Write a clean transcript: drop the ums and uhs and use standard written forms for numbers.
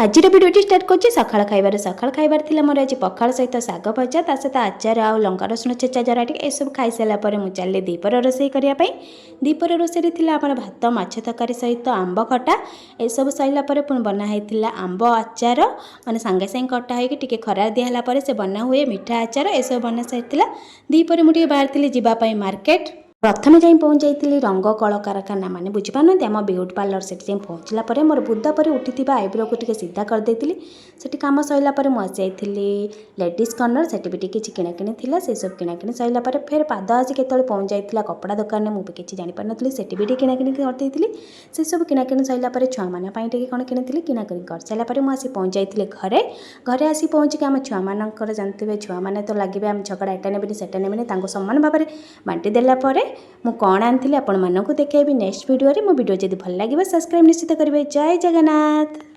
ଆଜିର ଭିଡ଼ିଓଟି ଷ୍ଟାର୍ଟ କରୁଛି ସକାଳ ଖାଇବାରେ। ସକାଳ ଖାଇବାର ଥିଲା ମୋର ଆଜି ପଖାଳ ସହିତ ଶାଗ ଭଜା, ତା ସହିତ ଆଚାର ଆଉ ଲଙ୍କା ରସୁଣ ଛେଚା ଜରା ଟିକେ। ଏସବୁ ଖାଇସାରିଲା ପରେ ମୁଁ ଚାଲିଲି ଦ୍ୱିପହର ରୋଷେଇ କରିବା ପାଇଁ। ଦ୍ୱିପହର ରୋଷେଇରେ ଥିଲା ଆମର ଭାତ, ମାଛ ତରକାରୀ ସହିତ ଆମ୍ବ ଖଟା। ଏସବୁ ସରିଲା ପରେ ପୁଣି ବନା ହେଇଥିଲା ଆମ୍ବ ଆଚାର, ମାନେ ସାଙ୍ଗେ ସାଙ୍ଗେ କଟା ହେଇକି ଟିକେ ଖରାରେ ଦିଆହେଲା ପରେ ସେ ବନା ହୁଏ ମିଠା ଆଚାର। ଏସବୁ ବନା ସାରିଥିଲା। ଦ୍ୱିପହରେ ମୁଁ ଟିକେ ବାହାରିଥିଲି ଯିବା ପାଇଁ ମାର୍କେଟ। ପ୍ରଥମେ ଯାଇ ପହଞ୍ଚିଯାଇଥିଲି ରଙ୍ଗ କଳକାରଖାନା, ମାନେ ବୁଝିପାରୁନାହାନ୍ତି, ଆମ ବିୟୁଟି ପାର୍ଲର। ସେଠି ଯାଇ ପହଞ୍ଚିଲା ପରେ ମୋର ବୁଦା ପରେ ଉଠିଥିବା ଆଇବ୍ରୋକୁ ଟିକେ ସିଧା କରିଦେଇଥିଲି। ସେଠି କାମ ସରିଲା ପରେ ମୁଁ ଆସିଯାଇଥିଲି ଲେଡ଼ିଜ୍ କର୍ଣ୍ଣର। ସେଠି ବି ଟିକେ କିଛି କିଣାକିଣି ଥିଲା। ସେସବୁ କିଣାକିଣି ସରିଲା ପରେ ଫେର୍ ପାଦ ଆସି କେତେବେଳେ ପହଞ୍ଚି ଯାଇଥିଲା କପଡ଼ା ଦୋକାନରେ, ମୁଁ ବି କିଛି ଜାଣିପାରିନଥିଲି। ସେଠି ବି ଟିକେ କିଣାକିଣି କରିଦେଇଥିଲି। ସେସବୁ କିଣାକିଣି ସରିଲା ପରେ ଛୁଆମାନଙ୍କ ପାଇଁ ଟିକେ କ'ଣ କିଣିଥିଲି। କିଣାକିଣି କରିସାରିଲା ପରେ ମୁଁ ଆସି ପହଞ୍ଚି ଯାଇଥିଲି ଘରେ। ଘରେ ଆସି ପହଞ୍ଚିକି ଆମ ଛୁଆମାନଙ୍କର, ଜାଣିଥିବେ, ଛୁଆମାନେ ତ ଲାଗିବେ ଆମେ ଝଗଡ଼ା, ଏଟା ନେବିନି, ସେଟା ନେବିନି। ତାଙ୍କୁ ସମାନ ଭାବରେ ବାଣ୍ଟି ଦେଲା ପରେ ମୁଁ କ'ଣ ଆଣିଥିଲି ଆପଣମାନଙ୍କୁ ଦେଖାଇବି ନେକ୍ସଟ ଭିଡ଼ିଓରେ। ମୋ ଭିଡ଼ିଓ ଯଦି ଭଲ ଲାଗିବ, ସବସ୍କ୍ରାଇବ୍ ନିଶ୍ଚିତ କରିବେ। ଜୟ ଜଗନ୍ନାଥ।